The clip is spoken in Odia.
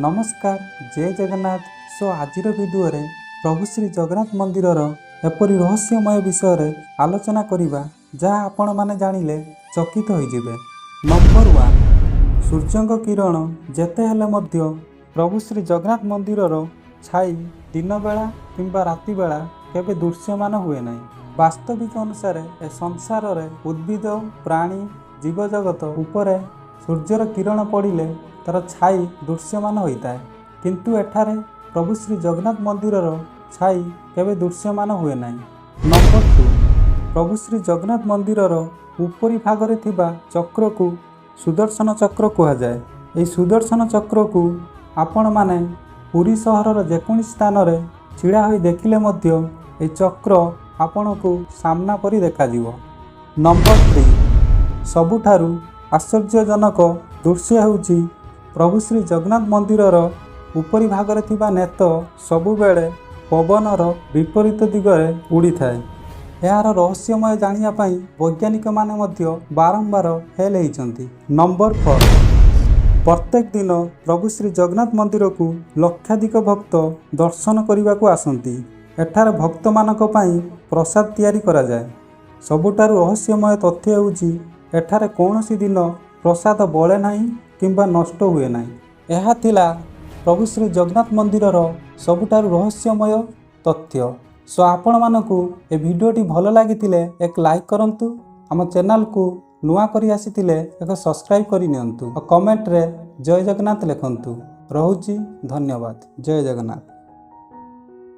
ନମସ୍କାର, ଜୟ ଜଗନ୍ନାଥ। ସୋ ଆଜିର ଭିଡ଼ିଓରେ ପ୍ରଭୁ ଶ୍ରୀ ଜଗନ୍ନାଥ ମନ୍ଦିରର ଏପରି ରହସ୍ୟମୟ ବିଷୟରେ ଆଲୋଚନା କରିବା, ଯାହା ଆପଣମାନେ ଜାଣିଲେ ଚକିତ ହୋଇଯିବେ। ନମ୍ବର 1, ସୂର୍ଯ୍ୟଙ୍କ କିରଣ ଯେତେ ହେଲେ ମଧ୍ୟ ପ୍ରଭୁ ଶ୍ରୀ ଜଗନ୍ନାଥ ମନ୍ଦିରର ଛାଇ ଦିନବେଳା କିମ୍ବା ରାତିବେଳା କେବେ ଦୃଶ୍ୟମାନ ହୁଏ ନାହିଁ। ବାସ୍ତବିକ ଅନୁସାରେ ଏ ସଂସାରରେ ଉଦ୍ଭିଦ, ପ୍ରାଣୀ, ଜୀବଜଗତ ଉପରେ ସୂର୍ଯ୍ୟର କିରଣ ପଡ଼ିଲେ ତା'ର ଛାଇ ଦୃଶ୍ୟମାନ ହୋଇଥାଏ। କିନ୍ତୁ ଏଠାରେ ପ୍ରଭୁ ଶ୍ରୀ ଜଗନ୍ନାଥ ମନ୍ଦିରର ଛାଇ କେବେ ଦୃଶ୍ୟମାନ ହୁଏ ନାହିଁ। ନମ୍ବର 2, ପ୍ରଭୁ ଶ୍ରୀ ଜଗନ୍ନାଥ ମନ୍ଦିରର ଉପରି ଭାଗରେ ଥିବା ଚକ୍ରକୁ ସୁଦର୍ଶନ ଚକ୍ର କୁହାଯାଏ। ଏହି ସୁଦର୍ଶନ ଚକ୍ରକୁ ଆପଣମାନେ ପୁରୀ ସହରର ଯେକୌଣସି ସ୍ଥାନରେ ଛିଡ଼ା ହୋଇ ଦେଖିଲେ ମଧ୍ୟ ଏହି ଚକ୍ର ଆପଣଙ୍କୁ ସାମ୍ନା ପରି ଦେଖାଯିବ। ନମ୍ବର 3, ସବୁଠାରୁ ଆଶ୍ଚର୍ଯ୍ୟଜନକ ଦୃଶ୍ୟ ହେଉଛି, ପ୍ରଭୁ ଶ୍ରୀ ଜଗନ୍ନାଥ ମନ୍ଦିରର ଉପରି ଭାଗରେ ଥିବା ନେତ ସବୁବେଳେ ପବନର ବିପରୀତ ଦିଗରେ ଉଡ଼ିଥାଏ। ଏହାର ରହସ୍ୟମୟ ଜାଣିବା ପାଇଁ ବୈଜ୍ଞାନିକମାନେ ମଧ୍ୟ ବାରମ୍ବାର ଫେଲ୍ ହେଇଛନ୍ତି। ନମ୍ବର 4, ପ୍ରତ୍ୟେକ ଦିନ ପ୍ରଭୁ ଶ୍ରୀ ଜଗନ୍ନାଥ ମନ୍ଦିରକୁ ଲକ୍ଷାଧିକ ଭକ୍ତ ଦର୍ଶନ କରିବାକୁ ଆସନ୍ତି। ଏଠାରେ ଭକ୍ତମାନଙ୍କ ପାଇଁ ପ୍ରସାଦ ତିଆରି କରାଯାଏ। ସବୁଠାରୁ ରହସ୍ୟମୟ ତଥ୍ୟ ହେଉଛି, ଏଠାରେ କୌଣସି ଦିନ ପ୍ରସାଦ ବଳେ ନାହିଁ କିମ୍ବା ନଷ୍ଟ ହୁଏ ନାହିଁ। ଏହା ଥିଲା ପ୍ରଭୁ ଶ୍ରୀ ଜଗନ୍ନାଥ ମନ୍ଦିରର ସବୁଠାରୁ ରହସ୍ୟମୟ ତଥ୍ୟ। ସୋ ଆପଣମାନଙ୍କୁ ଏ ଭିଡ଼ିଓଟି ଭଲ ଲାଗିଥିଲେ ଏକ ଲାଇକ୍ କରନ୍ତୁ। ଆମ ଚ୍ୟାନେଲକୁ ନୂଆ କରି ଆସିଥିଲେ ଏକ ସବସ୍କ୍ରାଇବ୍ କରିନିଅନ୍ତୁ ଆଉ କମେଣ୍ଟରେ ଜୟ ଜଗନ୍ନାଥ ଲେଖନ୍ତୁ। ରହୁଛି, ଧନ୍ୟବାଦ, ଜୟ ଜଗନ୍ନାଥ।